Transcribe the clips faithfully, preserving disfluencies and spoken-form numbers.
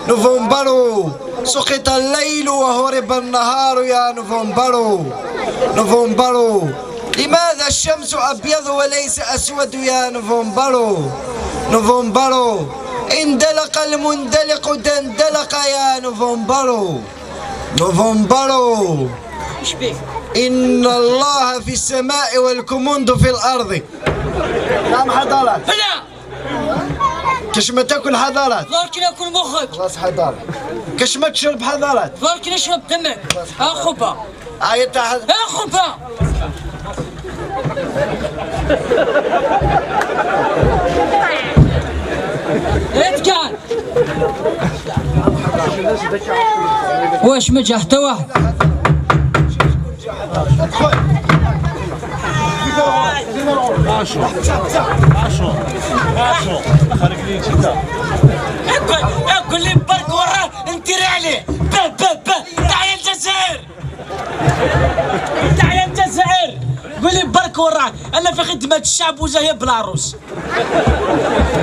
نوفمبر، سقط الليل وهرب النهار يا نوفمبر. نوفمبر، لماذا الشمس أبيض وليس أسود يا نوفمبر؟ نوفمبر، اندلق المندلق دندلق يا نوفمبر. نوفمبر، إن الله في السماء والكوموندو في الأرض. نعم حضرات. كاش ما تاكل حضرات؟ برك ناكل مخك. خلاص حضرات. كاش ما تشرب حضرات؟ برك نشرب دمك. ها خبا. هاي تاع ها خبا. اتكال. واش ما جا حتى واحد؟ قول لي برك وراه نتيري عليه. به، به، به، تحيا الجزائر. تحيا الجزائر. قول لي برك وراه. انا في خدمة الشعب وجايه بلاروس.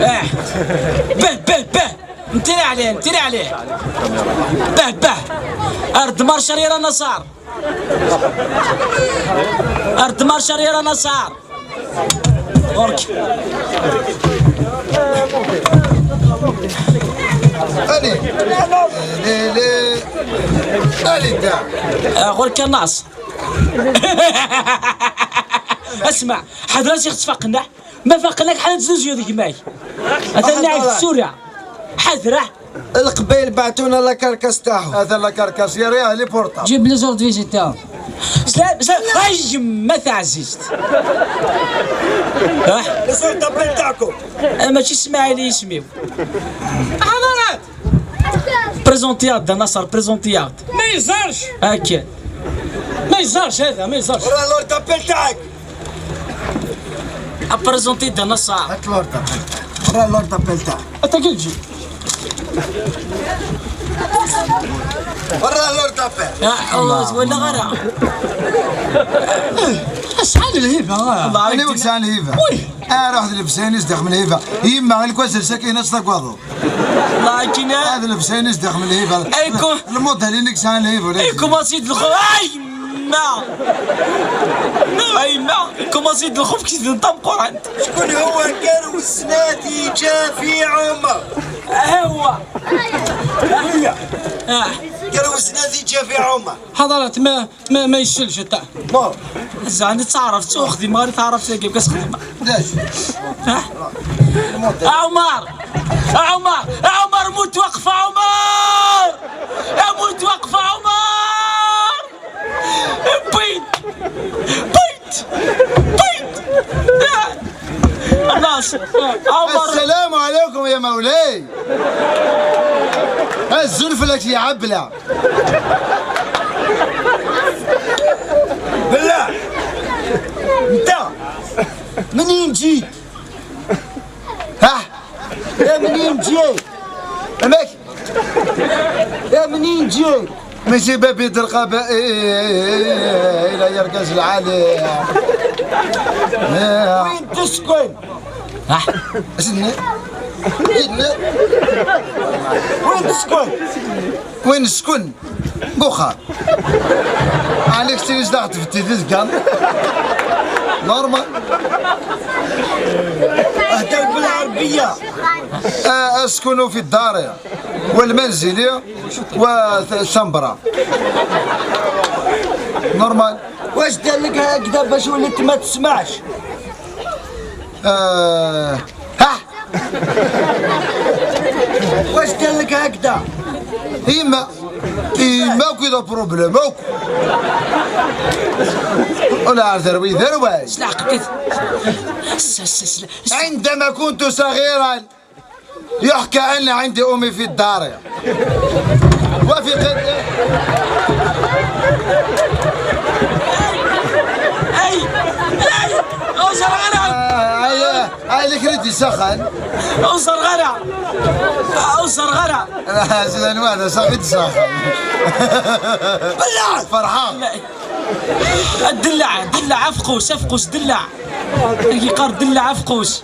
اه. به، به، به. نتيري عليه، نتيري عليه. به، به. ارض مارشال يا نصار. ارض مارشال يا نصار. اورك. الي. لي، لي. الي دا. آه، غور كناص. اسمع، حضرتي خص فقنا. ما فقناك حنا تزوزيو ديك ماي. اثني عيد السوريا. حذره. القبايل بعثونا لا كاركاس تاعهم. هذا لا كاركاس يا رياه لي بورطابل. جيب لي زورد فيزيت تاعهم. سلام، سلام. هاي يما تعزيزت. ها؟ لي زورد ابل تاعكم. آه، ماشي اسماعيلي اسميو. حضرات. بريزونتيات دا نصر، بريزونتيات. ما يزارش. هاكا. ما يزارش هذا، ما يزارش. راه لورد ابل تاعك. ابريزونتي دا نصار. هات لورد ابل. راه لورد ابل تاعك. انت كي تجي. برا لورد ابل. يا الله، ولا غيرها. شحال الهيبة، آه. الله انا عليك. وقت شحال الهيبة. وي. اه، راه هاد اللبساني صدق من الهيبة. يما غير الكواز ساكينة صدق واضو. الله يكينا. هذا اللبساني صدق من الهيبة. ايكو. الموديل انك شحال الهيبة. ايكو ما سيد الخو. اي ما. اي ما. كومونسي يدخل في كيس الطم قران. شكون هو كروس نادي جافي عمر؟ ها هو. هي. آه. كروس نادي جافي عمر. حضرات ما ما ما يشلش تاع. نو. زاني تعرف تاخذي ما تعرف تلقى كاس خدمه. لاش؟ ها؟ عمر. عمر. عمر موت وقف عمر. موت وقف عمر. بيت. بيت. بيت. الناس. عمر. السلام عليكم يا مولاي. الزنفلك يا عبلة. بالله. انت منين جيت؟ ها؟ يا منين جيت؟ ماشي. يا منين جيت؟ ماشي بابي درقابة. إيه، إيه، إيه، إيه، إيه، إلى يرقص العالي. إيه. وين تسكن؟ ها؟ اسمي؟ إيه؟ وين تسكن؟ وين نسكن؟ بوخار. عليك سيريس ضغط في التلفزيون. نورمال. اهدر بالعربية. آه، أسكن في الدار والمنزل والشمبرة. نورمال. واش دار لك هكذا باش وليت ما تسمعش؟ آه. ها. واش دار لك هكذا؟ يما، يما كذا بروبليم، اوك. ولا عرفت روي، ذا رواي. سلاح قتيت. س-، س-، س-، س-، عندما كنت صغيرا، يحكى أن عندي أمي في الدار. وفي قد-، أي، أي، أوزر غرام. آه، آه، آه، الكريدي سخن. أوزر غرام. أوزر غرام. آه، زين، وانا صحيت سخن. بالله. فرحان. الدلع، دلع، أفقوس، أفقوس، دلع. يقار دلع، أفقوس.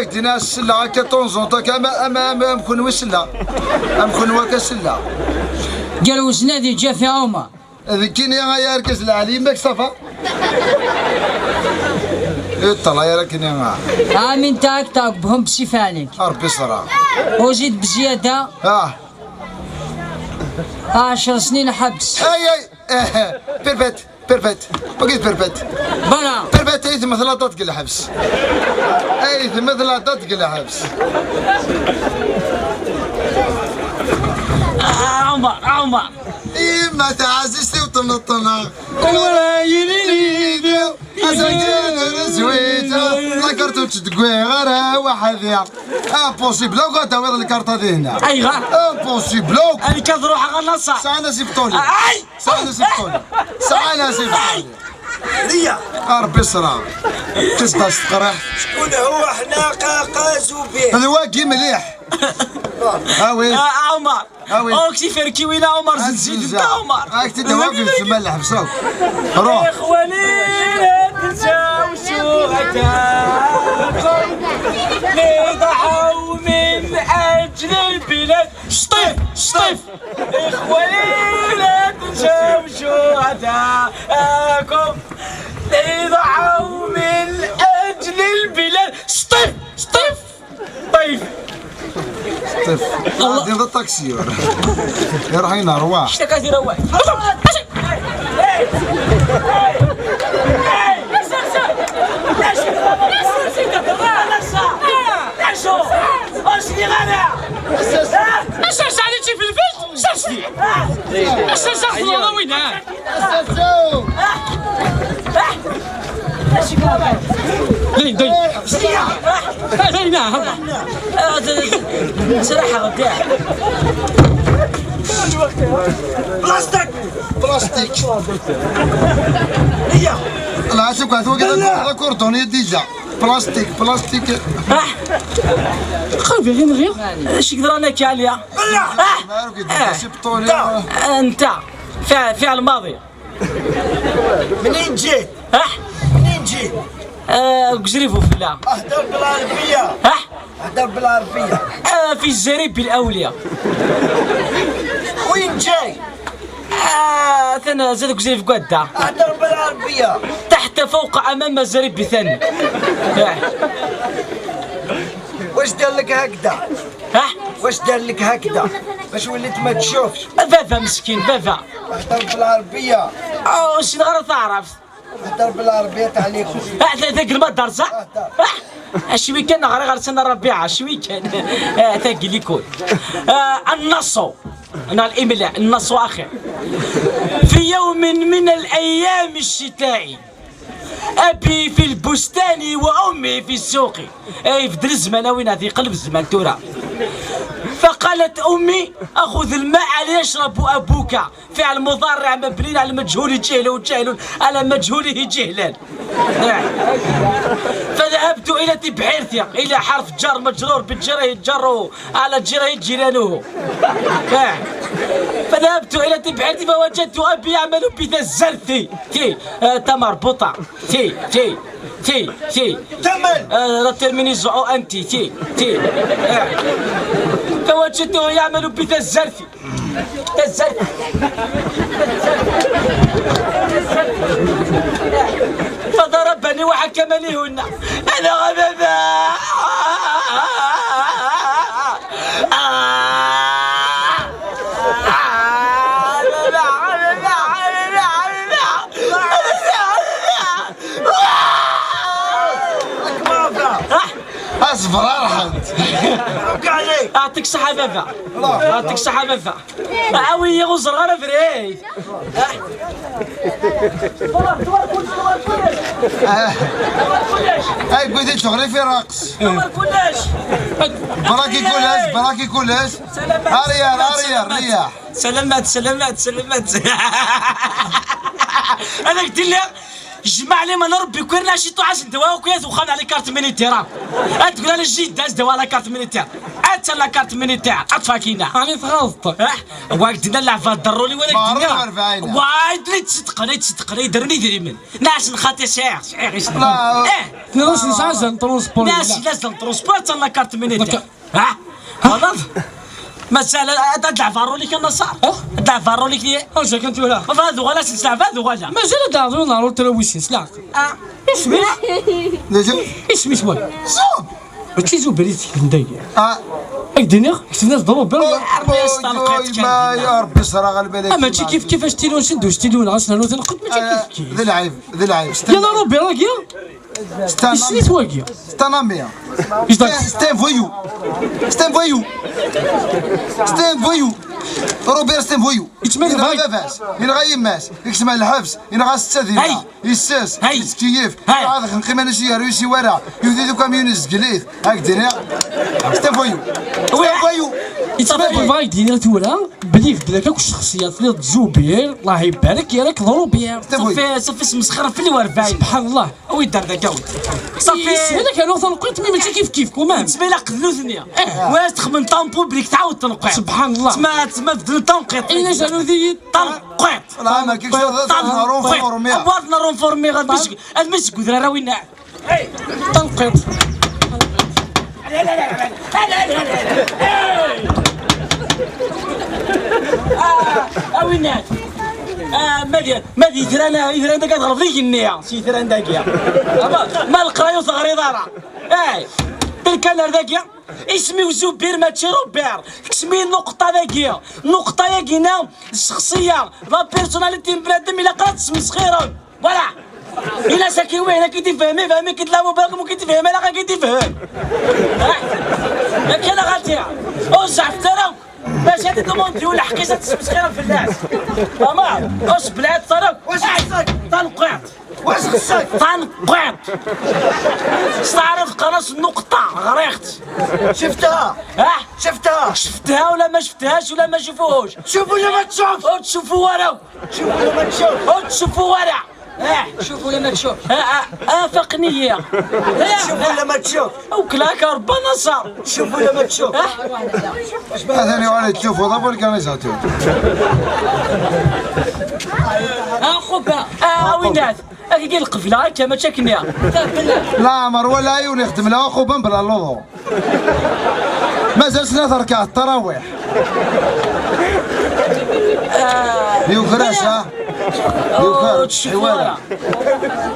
ak-d-iniɣ selleɣ akka ṭunẓunt akka, ama, ama, ama, am kunwi selleɣ. Am kunwi akka selleɣ. Gar wezna di Ǧafi Ɛumar. D kini ay argaz lɛali, yemma-k ça va? Iṭṭalay ara kini. Amin tak tak bhum bsif alik. Ṛebbi ṣṣra. Uzid bziyada. Ah. عشر سنين حبس. Ay, ay, eh, perpète, perpète. Wagi d perpète. Bala. Perpète ay temmut laṭat deg lḥebs. Ay temmut laṭat deg lḥebs. Ah, Ɛumar, Ɛumar. Yemma taɛzizt-iw tenneṭneɣ. Azagir n zwita. La carte ur tt-d-wwiɣ ara weḥd-i. Impossible akk ad tawiḍ lkarṭa di hna. Ayɣer? Impossible akk. Amek ad ruḥeɣ a Naṣer? Sɛan-as ibṭuli. Ay! Sɛan-as ibṭuli. Sɛan-as ibṭuli. Liya. A Ṛebbi ṣṣra. Tis-d as teqriḥ. شكون هو حنا قاقاز وبيه؟ D wagi mliḥ. Ah oui. Ah, Ɛumar. Ah oui. Ur k-tiferkiwin a Ɛumar, zenzit nta Ɛumar. Ak-t-id-awiɣ di tsemma n lḥebs akk. Ruḥ. إخواني لا تنسوا شهداءكم اللي ضحوا من أجل البلاد. شطيف، شطيف. إخواني لا تنسوا شهداءكم اللي ضحوا من أجل البلاد. شطيف، شطيف. طيب. طيب. غادي نض الطاكسي. يروح ينهار واحد. اشتكى دير واحد. Dai, dai. Dai, dai, na, haba. Sraḥeɣ-d. Plastik! Plastik! Iya! Lɛasib, kɛet wagi d akurḍun-nni déjà. Plastik, plastik. Ah! Qrib i ɣ-inɣi. Acu yeḍran akka, Aliya? Ah! Nta, fi, fi lmaḍi. منين جيت؟ Ah! منين جيت؟ Ah, deg Uzrif Ufella. اهدر بالعربية. Ah! اهدر بالعربية. Ah, في الزريب الأولية. وين جاي؟ Ah, atan zdat deg Uzrif Gwadda. اهدر بالعربية. تحت، فوق، أمام، زريب ثاني. Ah. واش دار لك هكذا؟ Ah! واش دار لك هكذا؟ باش وليت ما تشوفش؟ Baba مسكين، baba. اهدر بالعربية. Oh, ur ssineɣ ara taɛrabt. اهدر بالعربية تاع ليكول. Ah, ta-, tagi lmadrasa? Ah, ta. Ah! Acwi kan ɣriɣ ɣer Sena Rabiɛa, acwi kan. Ah, tagi likul. Ah, النص. أنا الإملاء، النص أخي. في يوم من الأيام الشتاء، أبي في البستان وأمي في السوق. Ay, ibeddel zzman, a winna, yeqleb zzman tura. فقالت أمي: أخذ الماء ليشرب أبوك. فعل مضارع مبني على المجهول جهل وجهل على مجهوله جهلا. فذهبت إلى تبحيرتي، إلى حرف جر مجرور بجره يتجر على جره جيرانه. فذهبت إلى تبحيرتي فوجدت أبي يعمل بذا الزرثي. تي، آه، تا مربوطة. تي، تي، تي، تي. تمام. آه، لا ترمينيزو أو أنتي، تي، تي. آه. فوجدته يعمل بذا الزرثي. الزرثي. فضربني وحكمني هنا. أنا غبابة. Asebrar ḥed. Ɛṭik ṣṣeḥḥa baba. Ɛṭik ṣṣeḥḥa baba. Awi-yi ur ẓerreɣ ara abrid. Ay, gudi tuɣrif iraqs. Baraki kulas, baraki kulas. Arrière, arrière, riyaḥ. Salamat, salamat, salamat. Ad ak-d-iniɣ, jmaɛ liman Rebbi, kwirna ciṭuḥ asen-d-awa akk yat uxxam ɛla carte militaire. Ad tgul ala jidda asen-d-awa ɛla carte militaire. Atta la carte militaire, aṭfakina. Ɛni tɣaḍeḍ? Ah, wa ak-d-nna leɛba d ḍerruli, wa ak-d-nna. Wa, ay d-, ay d-ṣeddqen, ay d-ṣeddqen, ay d-rren idrimen. Nas n xaṭi sɛiɣ, sɛiɣ isem. Eh! Tenniḍ-as nesɛa azal n transport. Nas, la azal n transport, atta la carte militaire. Ha? Walaḍ? Mazal ad, ad leɛbeɣ roli-k a Naṣer? Ad leɛbeɣ roli-k? Acu kan tura? Ma bɣa ad uɣaleɣ ad leɛbeɣ, ad uɣaleɣ. Mazal ad leɛbeɣ ur neɛreḍ tura wissen s leɛqel. Ah. Isem-is? D acu? Isem-is wa? Zub! Mačči Zub i t-yekden dagi. Ah. Ad k-d-iniɣ, ketben-as-d Robert. Rebbi yesṭerqet kan. Ya Rebbi, ṣṣra ɣer lbalak. Ah, mačči kif kif astilu-nsen d ustilu-nneɣ, ad s-nernu tanqelt, mačči kif kif. D lɛib, d lɛib. Yella Robert-agi? C'est un ami. C'est un ami. C'est un voyou. C'est un voyou. C'est un voyou. Robert, c'est un voyou. Yenɣa baba-s, yenɣa yemma-s, yekcem ɣer lḥebs, yenɣa setta dinna, yesses, yettkeyyif, ad xenqi ma nesi yerru yesi wara, yudi d ukamyun izgel-it, ad k-d-iniɣ. C'est un voyou. C'est un voyou. Yettmagga bɣa ak-d-iniɣ tura belli ibeddel akk ccexṣiyat, telliḍ d Zubir, Allah ibarek, yerra-k d Robert. C'est un voyou. Ṣafi, ṣafi, smesxir fell-i werbaɛin. Subḥan Allah. Wi d-ar d agawd. Ṣafi. Yeswa-d ak-rnuɣ tanqiḍt, mi mačči kif kif, quand même. Yettmilaq d nutni. Eh. Wala txemmem tanpublik, tɛawed tanqiḍt. Subḥan Allah. Tma, tma beddlen tanqiḍt. Ini-as rnu-yi-d tanqiḍt. Tanqiḍt. Tanqiḍt. Ad mi seg, ad mi seg udrar a winna. Tanqiḍt. Ah, a winna. Ah, ma d, ma d itran, itran dagi ad ɣelḍ igenni, s itran dagi. Ma, ma leqraya ur teɣriḍ ara. Ay, telkan ar dagi, isem-iw Zubir mačči Robert. Kcem-iyi nnuqṭa dagi. Nnuqṭa-yagi-na, ssexṣiya, la personnalité n bnadem ilaq ara tesmesxirem. Voilà. Ila saki win, ad k-id-ifhem, ifhem, ad k-id-lamu, bakum ad k-id-ifhem, ala ad k-id-ifhem. Ah, akka la ɣalti. Ur zeɛfet ara. Maca di tmundi ur lḥeqq-is ad tesmesxirem fell-as. Ama, ur seblaɛet ara. Wac xeṣṣek? Tanqiḍt. واش خصك؟ Tanqqiṭ. Steɛrif qqaren-as nnuqṭa. Ɣriɣ-tt. شفتها؟ ها؟ شفتها؟ شفتها ولا ما شفتهاش ولا ما شفوهاش؟ شوف ولا ما تشوف؟ Ur ttcuffu ara. شوف ولا ما تشوف؟ Ur ttcuffu ara. اه، شوف ولا ما تشوف؟ اه، اه، افقني. اه، شوف ولا ما تشوف؟ وكلاك ربنا صار. شوف ولا ما تشوف؟ اه. هذا اللي غادي تشوفوا ضرب الكنيسة. اه، خوبا. اه، وينات؟ هاكي كاين القفله هكا، ما تشكنيها. لا عمر، ولا عيون يخدم لها خوبا بلا لوضو. مازال سنة تركع التراويح. يوكراش، ها؟ يوكراش، حوالة.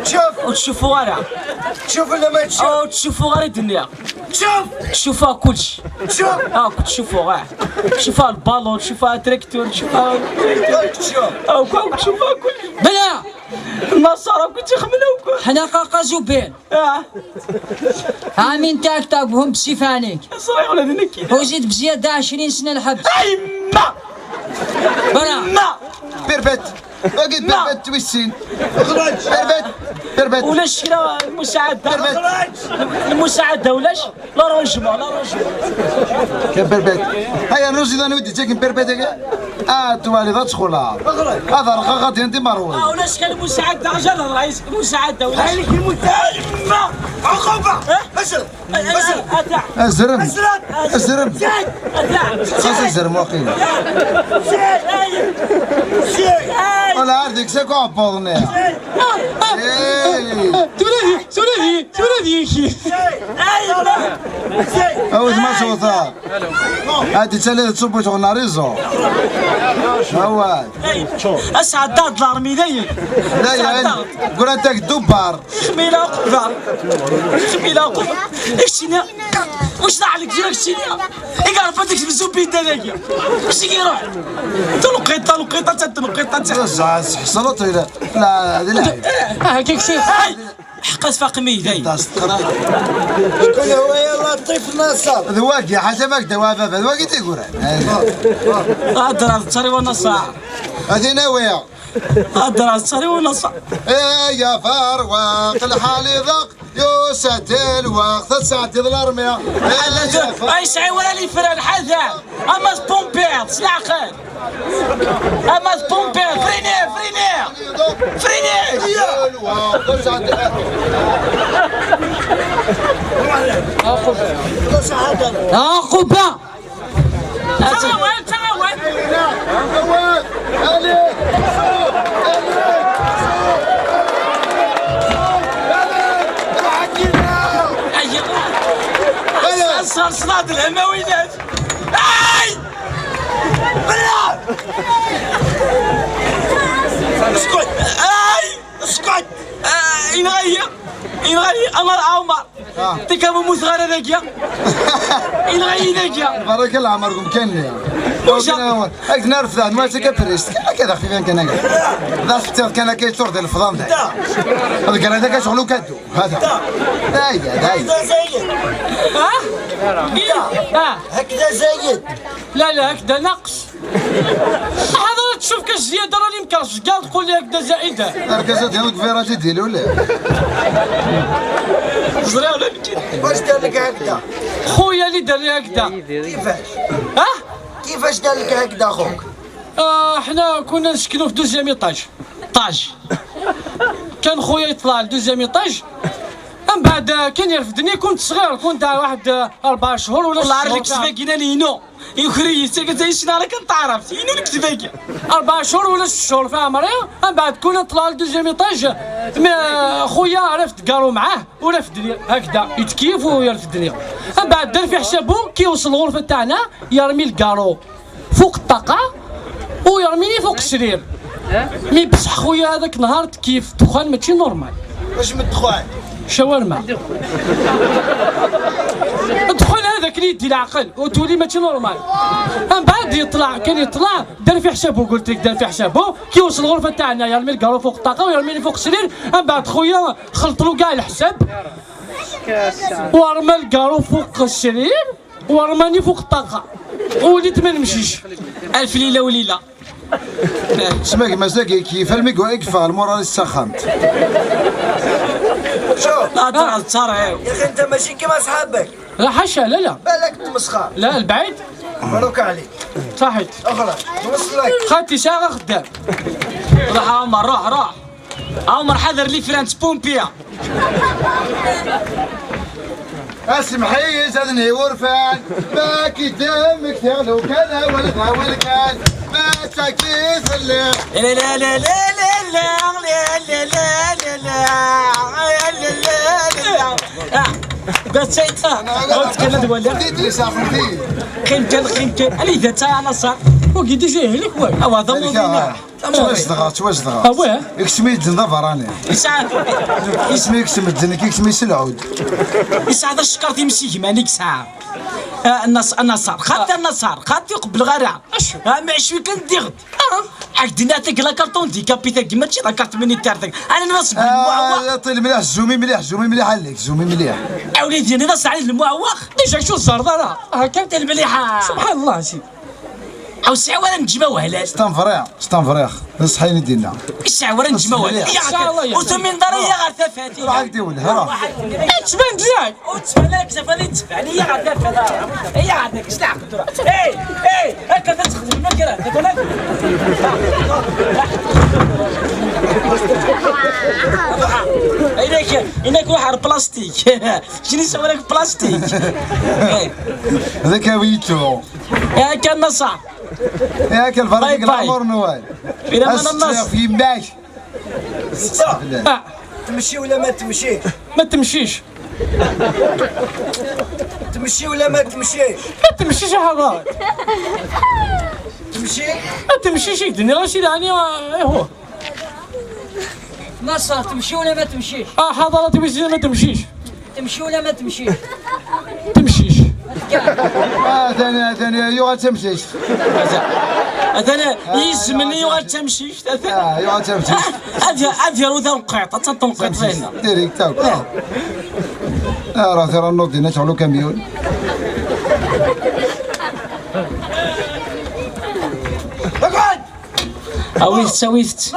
شوف. وتشوفوا غير. شوف ولا ما تشوف؟ وتشوفوا غير الدنيا. شوف. تشوفوا كلش. شوف. اه، كنت تشوفوا غير. تشوفوا البالون، تشوفوا تراكتور، تشوفوا. شوف. اه، كنت تشوفوا كلش. بلا. النصارى كنت يخملوا كل. حنا قاقا زبير. اه. عامين تاك تاك بهم بسيفانيك. صحيح ولا دينك؟ وزيد بزيادة عشرين سنة الحبس. اي ما. برا. ما. بيربت. باقي لا. بيربت تويسين. اخرج. بيربت. بيربت. ولاش كرا المساعدة. بيربت. المساعدة ولاش؟ لا رونجمون، لا رونجمون. كان بيربت. هيا نوزي ذا نودي تاكن بيربت هيا. اه، توالي ذا تخولا. اخرج. هذا رخا غادي انت مروي. اه، ولاش كان المساعدة؟ جال الرئيس المساعدة ولاش؟ هاي لك المساعدة. ما. عقوبة. اه؟ بس. أزرم. أزرم. أزرم. خاص أزرم واقيلا. ولا عارفك ساكو عبوضني. إيه. سوري، سوري، سوري. أول ما صوتا. هادي تسالي تصبو شغل ناريزو. هو. أسعد دار الأرمي دايم. لا، يا أسعد دار. قول أنت الدبار. خميلة قبة. خميلة قبة. اكشني. واش طلع لك جيرك شنيا؟ إيكار فاتك في الزوبي داك. اكشني يروح. تنقيط، تنقيط، تنقيط، تنقيط. بصح حصلت إلى. لا، هذه لا. اه، هكاك شي. هاي. حقاس فاقمي داي. شكون هو يا لطيف ناصر؟ ذواقي، حاجة ماك دوا بابا، ذواقي تيقول. هضر هذا الطري والنصار. هذه ناوية. هضر هذا الطري والنصار. إيه يا فاروق، الحال يضاق. يو ساتي الوقت، ساعتي ظلار مية. اي شعي ولا لي فران حذا. اما سبومبير سلاخر. اما سبومبير فريني، فريني. فريني. عقوبة. تعاون، تعاون. أيوة. صار صلاة الهموينات. آي! بلا! اسكت! آي! اسكت! آه، إنغير. إنغير، أمر عمر. آه. تيكا مو صغار هذاك يا. إنغير هذاك يا. بارك الله عمركم كاملين. وش؟ هاك نعرف ذا، ما تيكا بريست. كذا خفيفا كان هكا. ذا شفت كان كي صور ديال الفضام ذا. هذا كان هذاك شغلو كادو. هذا. دايا، دايا. ها؟ آه. هكذا زايد. لا، لا، هكذا نقص. هذا تشوف كاش زيادة، راني مكرش كاع، تقول لي هكذا زائدة. الكاسة ديالك فيرا تيدير ولا؟ زرير ولا بكي؟ واش قال لك هكذا؟ خويا اللي دار لي هكذا. كيفاش؟ ها؟ كيفاش قال لك هكذا خوك؟ آه، حنا كنا نسكنوا في دوزيام ايطاج. طاج. كان خويا يطلع لدوزيام ايطاج. من بعد، آه، كان يرفدني، كنت صغير، كنت واحد، آه، أربع شهور ولا والله ست عارف شهور لك كان. سباق هنا لينو. يخري، ساكت، زي الشنارة كنت عارف. ينو لك سباق. أربع شهور ولا ست شهور في عمري. من بعد كنا نطلع لدوزيام ايطاج. مي، آه، خويا عرفت كارو معاه ورفدني هكذا، يتكيف ويرفدني. من بعد دار في حسابه كي يوصل الغرفة تاعنا يرمي الكارو فوق الطاقة ويرميني فوق السرير. مي بصح خويا هذاك نهار تكيف دخان ماشي نورمال. واش من دخان؟ شاورما. الدخان هذاك اللي يدي العقل وتولي ماشي نورمال. من بعد يطلع، كان يطلع، دار في حسابه، قلت لك دار في حسابه، كي وصل الغرفة تاعنا يرمي الكارو فوق الطاقة ويرميني فوق السرير. من بعد خويا خلط له كاع الحساب ورمى الكارو فوق السرير. ورماني فوق الطاقة ووليت ما نمشيش. ألف ليلة وليلة. Sma gma-s-agi keyyef almi i yeffeɣ lmural-is s axxamt. شوف، لا ترى تصرعي. يا أخي، أنت ماشي كيما صحابك. لا حاشا، لا، لا. بالك تمسخر. لا، البعيد. مبروك عليك. صحيت. اخرج. وصلك. خالتي ساعة خدام. روح عمر، روح، روح. عمر، حضر لي فرانس بومبيا. اسمحي زادني ورفان. ما كي دمك تغلو كذا ولا غاول كان. ما تاكيس اللي. لا، لا، لا، لا، لا، لا، لا، لا، لا، لا، لا، لا، لا، لا، لا. آه. بس شيء. أنا قلت كلمة ولا؟ بديت لي صافي. خيمتين، خيمتين. اللي إذا تا أنا صار. وقيت شيء هلك وين؟ أو هذا مو ذلك، بينا. آه. توجدغ، توجدغ. أواه. يكسمي الجن ذا فراني. يسعد. يسمي يكسم الجن، يكسمي سلعود. يسعد الشكر تيمسي كمان يسعى. آه، النص-، النصر. خاطي النصر. خاطي قبل غيرها. أشو؟ آه، ما شوي كان ديغد. آه. عاد دينا تاك لا كارطون دي كابيتا كي ماشي لا كارت مينيتير تاك. أنا نصب المعوق. آه، يا طيل مليح، زومي مليح، زومي مليح عليك، زومي مليح. أوليدي، أنا نص عليه المعوق. ديجا شو الزرد أنا؟ آه، كانت المليحة. سبحان الله، سي. أو سعوة نجمة وهلال. استنفريع، استنفريع. نصحيني دينا. السعوة نجمة وهلال. إن شاء الله يا وثم من دار يا غير ثفاتي. راح يدي ولها. اتبان جاي. وتسمع لك زفاني تسمع لي يا غير ثفاتي. هي عندك سلاح قدرة. إيه، إيه، هكا تدخل المكرة. هناك، هناك واحد بلاستيك. شنو يسوي لك بلاستيك؟ إيه. هذاك هويته. يا كان نصح. يا كان فرق باي باي. العمر نوال. في الأمان النصر. في يماك. آه. تمشي ولا ما تمشيش؟ ما تمشيش. تمشي ولا ما تمشيش؟ ما تمشيش يا حضرات. تمشي؟ ما تمشيش، يدني راسي يعني، آه، إيه هو. نصر، تمشي ولا ما تمشيش؟ آه، حضرات وزير، ما تمشيش. تمشي ولا ما تمشيش؟ تمشيش. آه، ثاني، ثاني، يوغا تمشيش. ثاني، يزمني يوغا تمشيش. آه، يوغا تمشيش. هذه، هذه روضة نقيط، حتى تنقيط فينا. ديريكت، آه. آه، راه ترى نوض هنا شغلو كاميون. اقعد! اويفت، اويفت.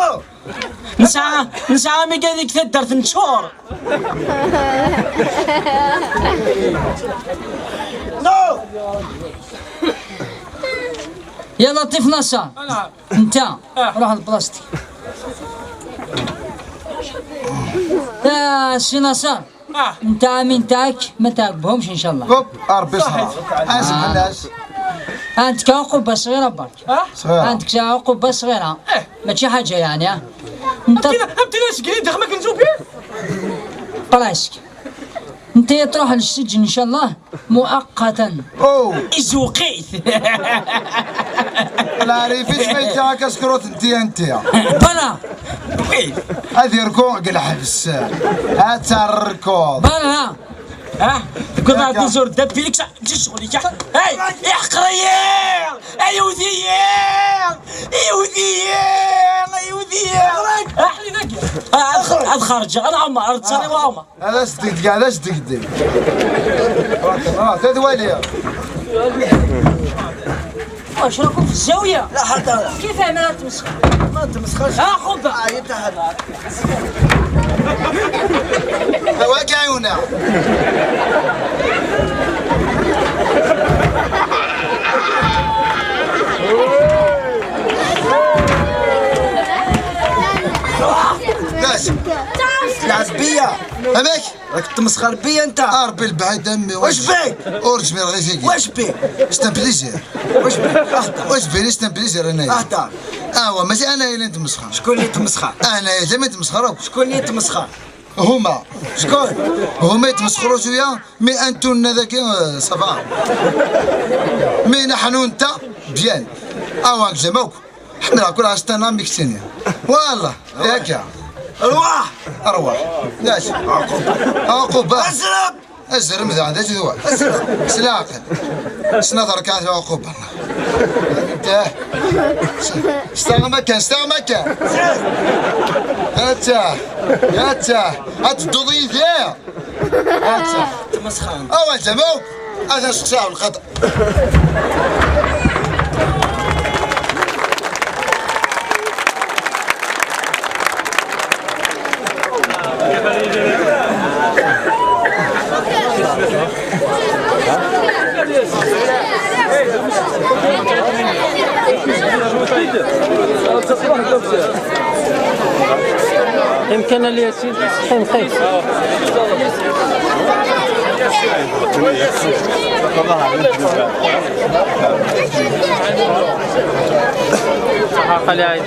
نسعى، نسعى مي قال لك تدرت نشور. يا لطيف نصر. نعم. انت. آه. روح لبلاصتك. يا سي نصر. آه. انت عامين تاعك ما تعاقبهمش ان شاء الله. كوب، آه، ربي صحيح. صراحة. اسمح آه. الناس. عندك عقوبة صغيرة برك. آه؟ صغيرة. عندك عقوبة صغيرة. إيه. ماشي حاجة يعني، ها؟ انت أبتنا، أبتنا سجلي داخل ما كنزوبي؟ براسك. انت تروح للسجن ان شاء الله مؤقتا. أوه. إزوقيت. لا، ريفيت ما يجي هكا سكروت انت، انت. بلا. إيه. هذه ركوع قال حبس. هات الركوع. بلا. ها؟ كنت غادي نزور داب فيليكس، تجي شغلي كاع. هاي، يا حقريين! ايوديين! ايوديين! ايوديين! ها؟ آه، هاد خرج، انا عمر، هاد صاري وعمر. هذا صديق، هذا صديق دي. اه، هذا والي. واش راكم في الزاوية؟ لا، حتى لا. كيف ما تمسخر؟ ما تمسخرش. ها، خذ. آه، يتهدى. هواك عيونا. بس. تلعب بيا. هذاك. راك تمسخر بيا انت. آه، ربي البعيد امي. واش بيك؟ اورج مي رغيزي. واش بيك؟ C'est un plaisir. واش بيك؟ اهدر. واش بيك؟ C'est un plaisir انايا. اهدر. اوا ماشي انايا اللي نتمسخر. شكون اللي تمسخر؟ انايا زعما نتمسخر. شكون اللي تمسخر؟ هما. شكون؟ هما يتمسخروا شويه، مي انتو الناس ذاك، آه، صافا. مي نحن انت بيان. اوا زعما حمل كل عشتنا ميكسينيا. والله. ياك. ارواح. ارواح. ياك. عقوبة. عقوبة. ازرب. ازرم ذا عندك ذوال. ازرم. سلاقل. سنظر كان عقوبة. انت. استغمى كان، استغمى كان. انت. انت. انت الضضيف يا. انت. تمسخر. اوا انت مو. انا شخصي الخطأ. كان الياسين. قيم، قيم. صحة خليل.